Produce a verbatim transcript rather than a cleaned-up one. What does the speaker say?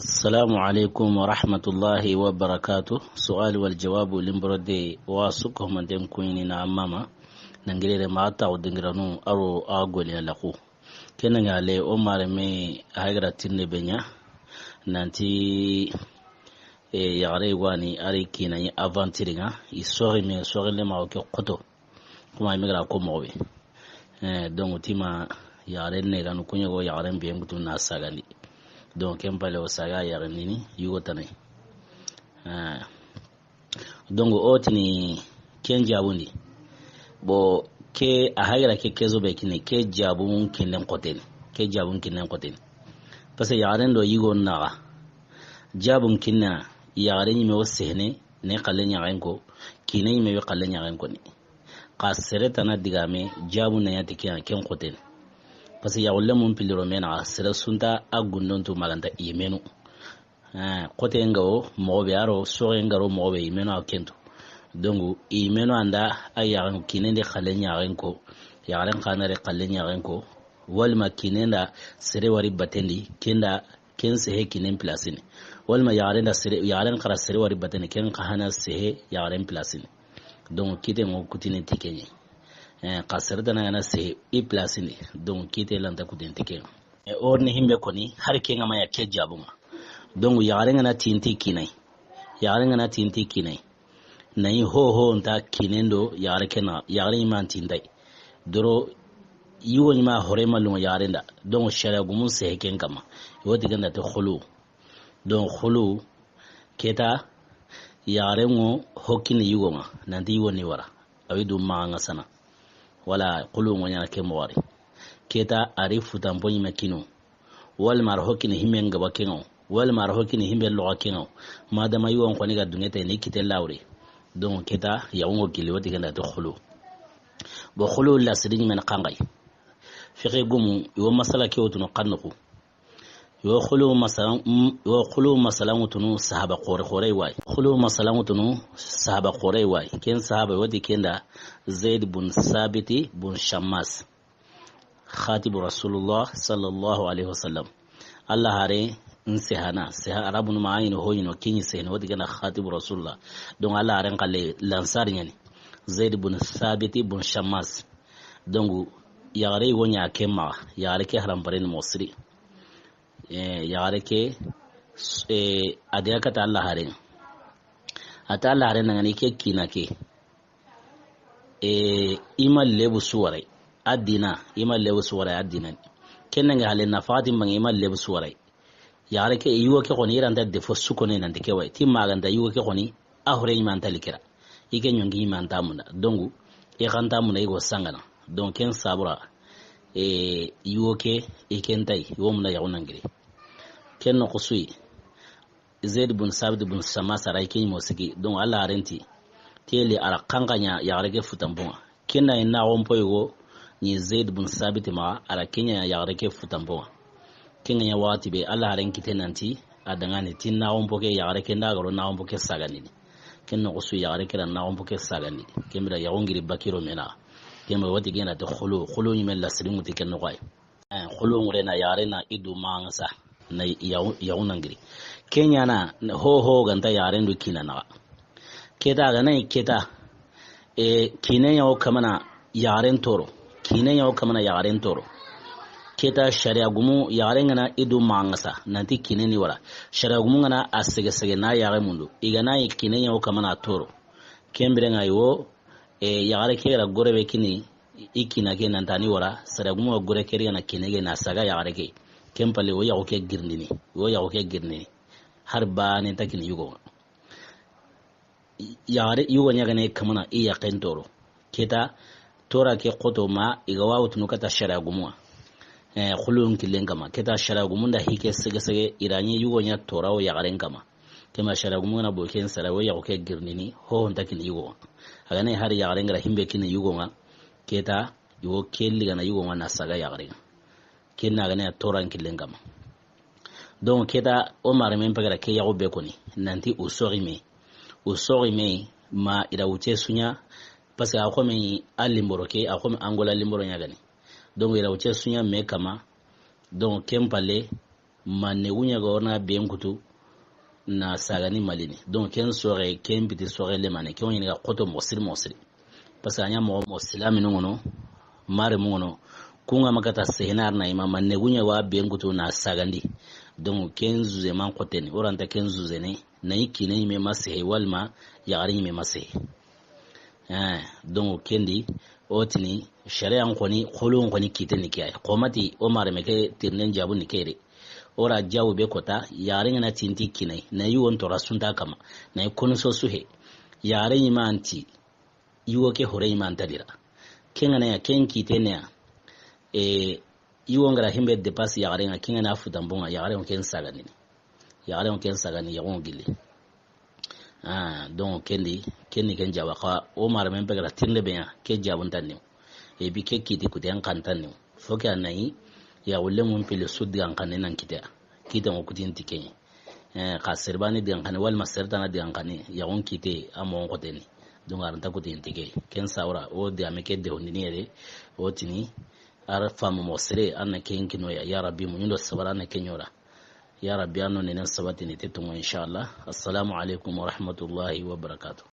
Assalamu alaikum wa rahmatullahi wa barakatuh. Su'al wal jawabu, limboro de wa suko manten kuini na mama. Nangirere ma ta o dingiranu aro a goli ala ku. Kenanga le o mare me hagra tinne benya. Nanti, e, yagare wani ari kina yi aventure nga. I sori me sori le ma o ke koto. Kuma i me gara ko moxo be. Eh, donc tima yagaren ne ganu kuɲogo yagaren be ngutu na sagandi. Donc ken pale o saga yagaren ni yugo tanay. Eh, donc o tini ken jabundi. Bo ke a hagira ke kezo be kini ke jabun kinnen xoteni. Ke jabun kinnen xoteni. Parce que yagaren do yugo naga. Jabun kinna yagaren ɲi me o sehne ne xalle ɲaxen ko. Kine ɲi me be xalle ɲaxen ko ni. Xa sere tana digame jabu na ɲa ti ke ken xoteni. Parce que yaxulle mun piliro me naxa sere sunta a gundon tu maganta imenu. Eh, xote nga o moxo be aro soxe nga ro moxo be imenu a kentu. Donc imenu anda a yaxen kinen de xalle ɲaxen ko. Yaxaren xanare xalle ɲaxen ko. Walma kinen da sere wari batendi kenda ken sehe kinen place ni. Walma yaxaren da sere, yaxaren xara sere wari batendi ken xa hana sehe yaxaren place ni. Donc kite ngo kutini ti kenye. Eh, xa sere tana gana sehe i place ni. Donc kite lanta kutini ti kenye. E, orni himbe koni hari kenga maya ke jabunga. Donc yaxaren gana tinti kinai. Yaxaren gana tinti kinai. Nayi ho ho nta kinendo yaxare kena yaxare iman tintai. Doro yugo ɲi ma hore malunga yaxaren da. Donc sharia gumun sehe ken kama. Woti ganda te khulu. Donc khulu keta yaxaren ngo hokkini yugo nga nanti yugo ni wara. Awi du maxa nga sana. Wala xulu ŋo ɲana ke moxari. Keta ari futanpo ɲime kinu. Walma ara hokkini himme ngaba kenŋo. Walma ara hokkini himbe loxa kenŋo. Madama yugo n xoni ga dungete ni kite lawri. Donc keta yaxungo gili woti ganda to xulu. Bo xulu la sidi ɲime na xanxay. Fiqi gumu iwo masala ke wotuno xannuxu. Yo xulu masalan, mm, yo xulu masalan wutunu sahaba xore xore way. Xulu masalan wutunu sahaba xore way. Ken sahaba wadi kenda Zaid bun Sabiti bun Shammas. Khatibu Rasulullah sallallahu alaihi wasallam. Allah hare nsehana, seha arabun ma ayino hoyino kinyi sehne wadi kenda Khatibu Rasulullah. Donc Allah hare nkalle lansar nyani. Zaid bun Sabiti bun Shammas. Donc yaxare wo ɲa ke maxa, yaxare ke haram pare ni mosiri. Eh, yaxare ke, eh, a diga kata Allah haren. A ta Allah haren nangani ke kina ke. Eh, ima lebu suware. Adina, ima lebu suware adina. Kennanga hale nafati mbang ima lebu suware. Yaxare ke yugo ke xoni iranta defo sukone nanti ke way. Ti maganta yugo ke xoni a hore imanta likira. Ike ɲongi imanta munda. Donc i xanta munda igo sangana. Donc ken sabura, e, yugo ke iken tay iwo munda yaxu nangiri. Ken no xusui. Zaid bun Sabit bun Sama sarai ken mo sigi. Donc Allah arenti. Tele ara kankanya yaxare ke futanbonga. Kenda ina gompo yugo ni Zaid bun Sabit ma ara kenya yaxare ke futanbonga. Kenga ɲa waxati be Allah haren kite nanti a dangani ti naxonpo ke yaxare ke nda garo naxonpo ke sagandini. Ken noxo su yaxare ke ra naxonpo ke sagandini. Ken bira yaxun giri bakiro mena. Ken bira wati gena te xulu, xulu ɲime la siriŋu ti ken noxo ay. Eh, xulu ŋure na yaxare na idu mangasa na yaxu, yaxu nangiri. Kenya na ho ho ganta yaxare ndu kina naxa. Keta gana keta. E, kine ɲa wo kamana yaxaren toro. Kine ɲa wo kamana yaxaren toro. Keta sharia gumu yaxaren gana idu mangasa nanti kine ni wara. Sharia gumu gana a sege sege na yaxe mundu. Igana yi kine ɲa wo kamana toro. Kembire nga yo, e, yaxare ke ra gore be kini i kina ke nantani wara. Sharia gumu ga gore ke ri gana kine ke na saga yaxare ke. Kempale wo yaxu ke girndini. Wo yaxu ke girndini. Har bane ta kini yugo. Yaxare yugo ɲagane kamana i yaxen toro. Keta tora ke xoto ma i ga wawutunu kata sharia gumu. Eh, xulun killen kama. Keta sharia gumu nda hike sege sege irani yugo ɲa tora wo yaxaren kama. Kema sharia gumu na bo ken sara wo yaxu ke girnini ho honta kini yugo. Agane hari yaxaren gara himbe kini yugo nga. Keta yugo kelli gana yugo nga na saga yaxaren. Kenna gane a toran killen kama. Donc keta o mare men pagara ke yaxu be koni nanti u soxi me. U soxi me ma ira wuce sunya. Parce que a xome a limboro ke a xome Angola limboro ɲagani. Donc ira wuce sunya me kama. Donc kempale Ma negu ɲa ga o na ben kutu na sagandi Mali ni. Donc ken soxe, ken piti soxe lemane, ken ɲini ga xoto moxo siri moxo siri. Parce que a ɲa moxo moxo silaminu ŋono, maremu ŋono. Ku ŋa ma kata sehenar na i ma, ma negu ɲa wa ben kutu na sagandi. Donc ken zuze man xoteni, o ra nta ken zuze ne, na i kine ɲime ma sehe walma yaxare ɲime ma sehe. Eh, donc ken di, o tini, sharia n xoni, xolon xoni kite ni ke ay. Xomati, o mareme ke tirnen jabu ni ke de. O ra jabu be kota, yaxare ŋa na tinti kinai, na yi won tora sunta kama, na yi kono so suhe. Yaxare ɲi ma anti, yi wo ke hore ɲi ma anta dira. Ken ŋa na ya, ken kite ne ya. E, yi wo ŋa ra himbe dépasse yaxare ŋa, ken ŋa na futan bonga, yaxare ŋa ken sagandini. Yaxare ŋa ken sagandini, yaxon gilli. Ah, donc ken di, ken ni ken jaba xa, o mara men pegara tirnde be ya, ke jabun tanni. E bi ke kiti kuten kan tanni. Fo ke anayi, ya wulle mun pile sud gan kan nan kite. Kite mo kutin tike. Eh, xa serbani digan kan, walma sertana digan kan, ya on kite, a mo on koteni. Donc aranta kutin tike. Ken sawra, o de ame ke de hondini yere, o tini, ar famu mo sere, an na ken kinoya, ya Rabbi, mu ɲundo sabara an na ken ɲora. Ya Rabbi, an no nenen sabatini te tungo, inshallah. Assalamu alaikum wa rahmatullahi wa barakatuh.